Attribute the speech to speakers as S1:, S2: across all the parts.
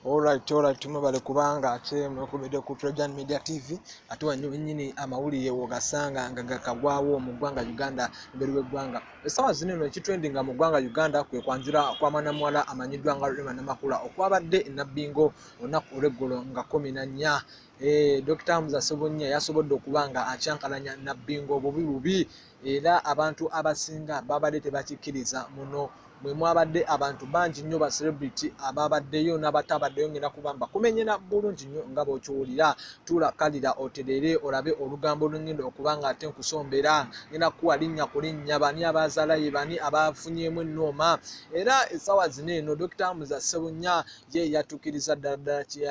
S1: Alright, mwebale kubanga ate mwekubidde ku Trojan Media TV, ate wannyini amawulire wogasanga nga gakagwawo mu ggwanga Uganda, emberi w'eggwanga. Essaawa zino eno ekitrendinga mu ggwanga Uganda kwe kwanjula kwa mwana muwala amanyiddwa nga Rema Namakula okwabadde e Nabbingo olunaku olw'eggulo nga 14. Dr. Hamza Ssebunya yasobodde okuba nga akyankalanya Nabbingo bubi bubi, era abantu abasinga babadde tebakikkiriza muno. Mwe mwabadde abantu bangi nnyo ba celebrity ababaddeyo n'abatabaddeyo, ngenda kubamba kumenyera bulungi nnyo nga bw'okiwulira. Tuula kalira oterere olabe olugambo lwengenda okuba nga ate nkusombera, ngenda kukuwa linnya ku linnya, bani abazaalaye, bani abafunyeemu ennooma. Era essaawa zino eno Dr. Hamza Ssebunya ye yatuukiriza ddala ddala kye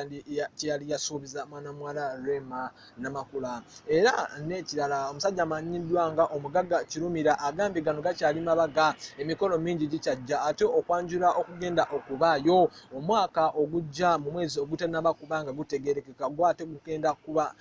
S1: yali yasuubiza mwana muwala Rema Namakula. Era n'ekirala, omusajja amanyiddwa nga omugagga Kirumira agambye gano gakyali mabaga, emikolo mingi gikyajja, ate okwanjula okugenda okubaayo omwaka ogujja mu mwezi ogutannaba kubanga gutegeerekeka, gwate gugenda kuba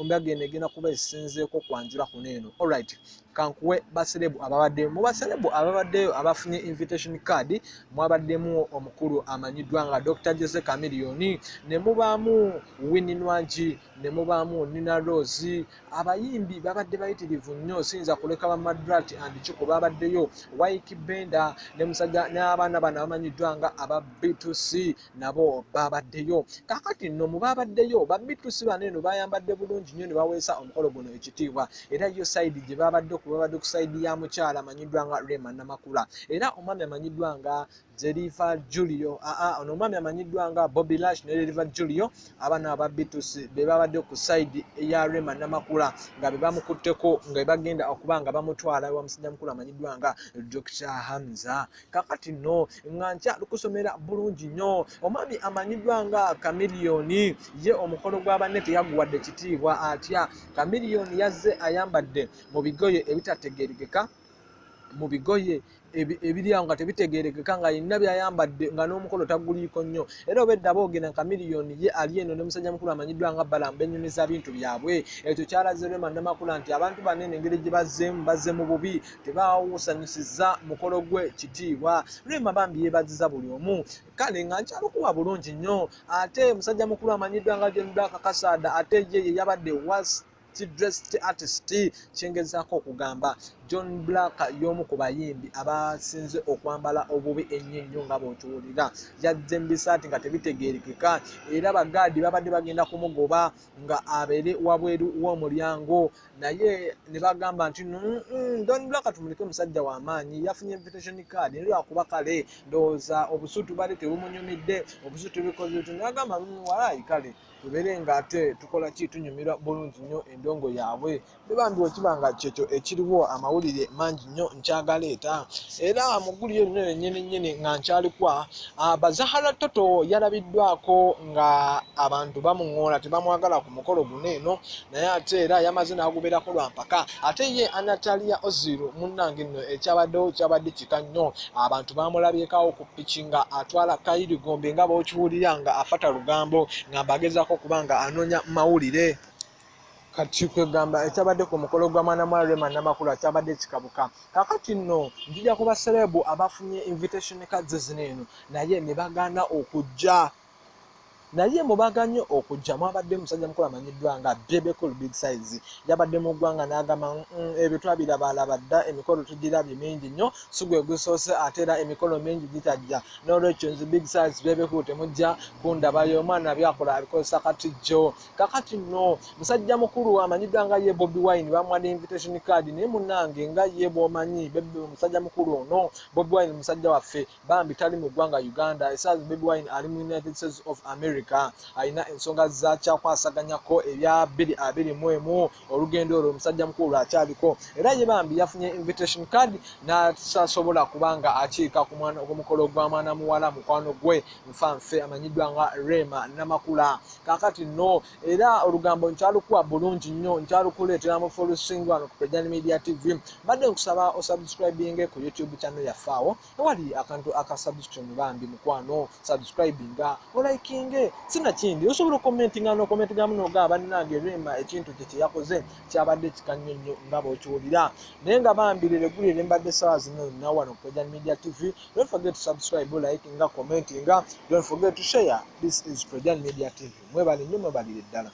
S1: embaga eno egenda kuba esinzeeko kwanjula kuno eno. Alright, kankuwe baserebu ababadde mu baserebu ababaddeyo abafunye invitation card. Mwabaddemu omukulu amanyiddwa nga Dr. Jose Chameleone, ne mubaamu Winnie Nwangi, ne mubaamu Nina Rose. Abayimbi babadde bayitirivu nnyo, siyinza kuleka ba Madrat and Chiko babaddeyo, Ykee Benda ne musajja n'abaana bano abamanyiddwa nga aba B2C nabo babaddeyo. Kaakati nno mu babaddeyo ba B2C bano eno bayambadde bulungi nnyo ne baweesa omukolo guno ekitiibwa. Era yo side gye babadde ku babadde ku side ya mukyala amanyiddwa nga Rema Namakula, era omwami amanyiddwa nga Zerifa Julio, ono omwami amanyiddwa nga Bobby Lash ne Zerifa Julio, abaana aba B2C be babadde ku side ya Rema Namakula nga be bamukutteko nga be bagenda okuba nga bamutwala ewa musajja mukulu amanyiddwa nga Dr. Hamza. Kaakati nno nga nkya lukusomera bulungi nnyo, omwami amanyiddwa nga Chameleone ye omukolo gwa banne teyaguwadde kitiibwa atya. Chameleone yazze ayambadde mu bigoye ebitategeerekeka, mu bigoye ebiri awo nga tebitegeerekeka, nga yenna by'ayambadde nga n'omukolo taguliiko nnyo. Era obedda boogera Chameleone ye ali eno ne musajja mukulu amanyiddwa nga Balaam benyumiza bintu byabwe. Ekyo kyalaze Rema Namakula nti abantu banene engeri gye bazzeemu bazze mu bubi, tebawusanyusizza mukolo gwe kitiibwa. Rema bambi yeebaziza buli omu. Kale nga nkyalukuwa bulungi nnyo. Ate musajja mukulu amanyiddwa nga John Black Kasada, ate ye ye yabadde worst dressed artist. Kyengezaako okugamba, John Black y'omu ku bayimbi abasinze okwambala obubi ennyo ennyo nga bw'okiwulira. Yazze mu bisaati nga tebitegeerekeka, era bagaadi babadde bagenda kumugoba nga abeere wabweru w'omulyango, naye ne bagamba nti John Black tumuleke, musajja w'amaanyi, yafunye invitation card, naye lwakuba kale ndowooza obusuutu bali tebumunyumidde, obusuutu bikoze bityo. N'agamba walaayi kale tubeere nga ate tukola ki, tunyumirwa bulungi nnyo endongo yaabwe. Bebambi wekiba nga kyekyo ekiriwo, amawulire mangi nnyo nkyagaleeta. Era mu ggulire lino yennyini nnyini nga nkyalikwa, Bazahara Toto yalabiddwako nga abantu bamuŋŋoola, tebamwagala ku mukolo guno eno, naye ate era yamaze n'agubeerako lwa mpaka. Ate ye Anatalia Oziru munnange nno ekyabaddewo kyabadde kika nnyo, abantu bamulabyekawo ku piki nga atwala Kayiri Gombe nga bw'okiwulira nga afata lugambo nga mbagezaako okuba nga anoonya mawulire. Kati kwegamba ekyabadde ku mukolo gwa mwana mwa Rema Namakula kyabadde kikabuka. Kaakati nno njija ku baserebu abafunye invitation cards zino eno naye ne bagaana okujja. Naye mubaganye okujja mwabadde musajja mukulu amanyiddwa nga Bebe Cool Big Size, yabadde mu ggwanga n'agamba ebyo twabirabalaba dda, emikolo tugirabye mingi nnyo, si gwe gusoose, ate era emikolo mingi gitajja, n'olwekyo nze Big Size Bebe Cool temujja kundabayo, omwana byakola abikozesa katijjo. Kakati nno musajja mukulu amanyiddwa nga ye Bobi Wine bamuwadde invitation card, naye munnange nga ye bw'omanyi Bebe musajja mukulu ono Bobi Wine musajja waffe bambi tali mu ggwanga Uganda. Essaawa Bobi Wine ali mu United States of America, alina ensonga zakyakwasaganyako ebya 2021, olugendo olwo omusajja mukulu akyaliko. Era ye bambi yafunye invitation card n'atasobola kubanga akiika ku mukolo gwa mwana muwala mukwano gwe nfanfe amanyiddwa nga Rema Namakula. Kaakati nno era olugambo nkyalukuwa bulungi nnyo, nkyalukuleetera mu full wano ku Prejani Media TV. Mbadde nkusaba osubscribinge ku YouTube channel yaffe, awo ewali akantu aka subscription, bambi mukwano subscribinga, olikinge. Sinakindi osobola okommentinga n'okommentingamu n'ogamba, bannange, Rema ekintu kye kyeyakoze kyabadde kika nnyo nnyo nga bw'okiwulira. Naye nga bambirire gulire mbadde essaawa zino nawe wano ku Trojan Media TV. Don't forget to subscribe, like nga commentinga. Don't forget to share. This is Trojan Media TV. Mwebale nnyo, mwebalire ddala.